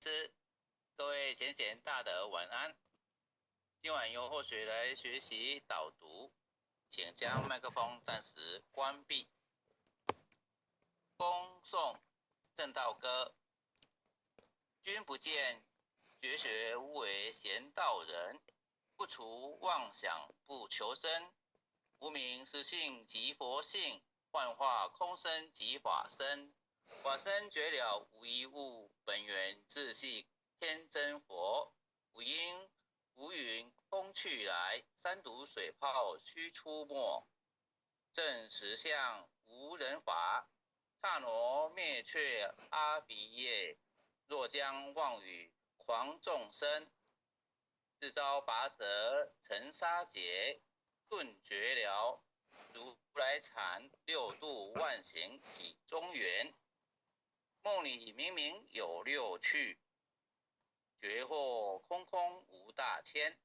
師，各位賢賢大德晚安。今晚由霍學來學習導讀，請將麥克風暫時關閉。恭誦證道歌，君不見絕學無為閒道人，不除妄想不求生，無明實性即佛性，幻化空身即法身。法身絕了無一物，本源自性天真佛。無因無雲風去來，三毒水泡須出沒。證實相無人法，剎那滅卻阿鼻業。若將妄語誑眾生，自遭拔舌塵沙劫，頓覺了如來禪六度萬行體中圓。夢裡明明有六趣，覺惑空空無大千。